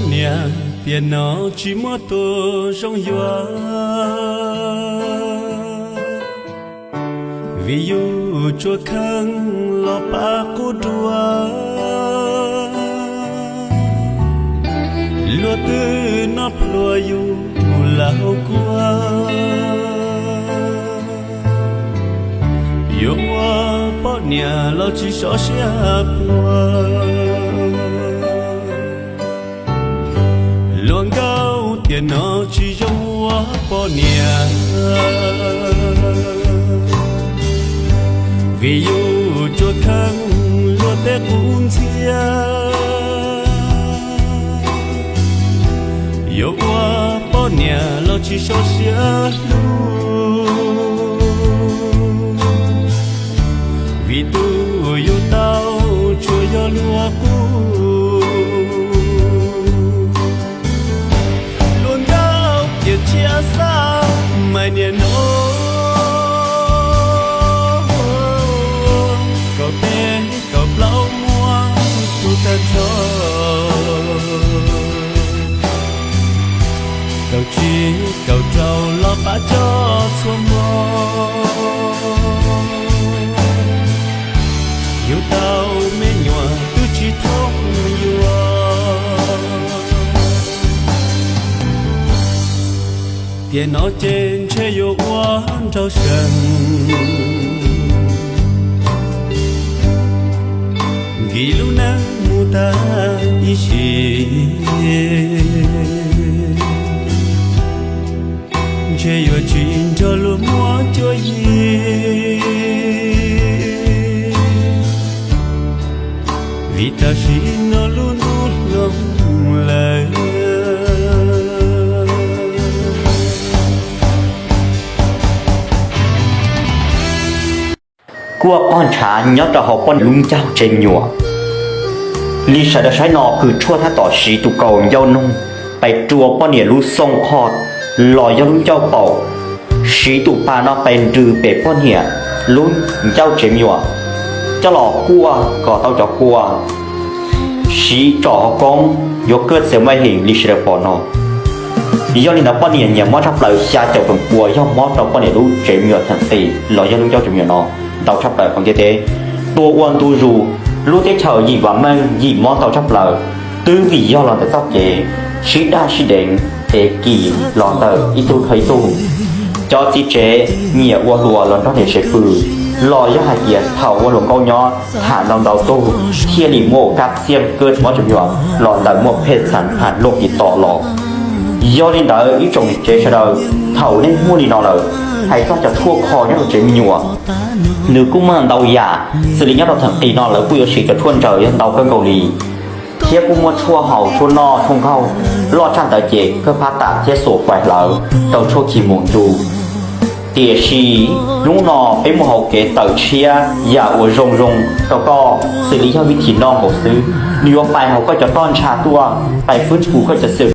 Niam, tiam no tsis muaj tus zoo yuav, vim yus tsuas kheej los pab qub dua. Luag twb noj plhuav yus laus kua, yuav ua poj niam los tsis sov siab pluag. Hluas nkauj tiam no tsis zoo ua poj niam, vim yus tsuas kheej luag tej qub ntxhiab. Yuav ua poj niam los tsis sov siab hlub, vim tus yus tau tsuas yog luag qub. Hluas nkauj tiam tshiab xav mais niam no, kaum peb kaum plaub muab tu tag nrho, kaum tsib kaum rau los pab coj txhua hmo. Yus tau me nyuam twb tsis thoob yuav, tiam no ces ntshe yuav ua nraug seem, nkim lub neej mus tag ib sim. Ntshe yuav tsis nrog luag muab cuab yig, vim tam sim no lub ntuj hloov lawm. Kuaj qoj ntshav nyob rau hauv poj niam lub ncauj tsev me nyuam li sawv daws saib no, kws tshuaj tab tom siv tus kaus ncauj noog pes rua poj niam lub xooj qhoj los yog lub ncauj paum, siv tus pa no pes nrws pem poj niam lub ncauj tsev me nyuam coj los kuaj kom tau cov kua siv tsom hauv koob yuav kawj txawv maj heev li sawv daws pom no. Yog li ntawd poj niam nyiam mob tshaj plaws xya caum feem pua yog mob rau poj niam lub tsev me nyuam theem qis los yog lub ncauj tsev me nyuam no ntau tshaj plaws hauv ntiaj teb. Tuaj ua ntu zus, lub teb chaws yim vam meej yim mob ntau tshaj plaws twb vim yog los ntawm txoj kev sib daj sib deev es kis los ntawm ib tug dhau ib tug. Cov txiv tsev nyiam ua hluas los nrog niam tsev pw, los yog hais tias thaum ua hluas nkauj nyob tham ntau ntau tug thiaj li muaj kab txiaj kawj mob tsev me nyuam los ntawm muaj phej xav phaj luaj kis tom los. Yog li ntawd ib tsoom niam tsev sawv daws, thaum nej muaj li no lawm, hais txog cov tshuaj kho nyob rau tsev me nyuam, nws kuj muaj ntau yam, xws li nyob rau theem qis no lawv kuj yuav siv cov tshuaj ntsaws yog ntau kawg nkaus li, thiab kuj muaj tshuaj haus tshuaj noj tshuaj nkaug, loj tshaj ntawd ces kawg phab tam thiab xuas pais hlawv rau tshuaj khi mus ntu. Tiam sis hnub no peb muaj hauv kev tawm tshiab yam uas zoo zoo rau koj, xws li yog vib thim no nkaus xwb, nws yuav pais hauv koj cov roj ntsha tuaj, pais fwb tus koj cov xwm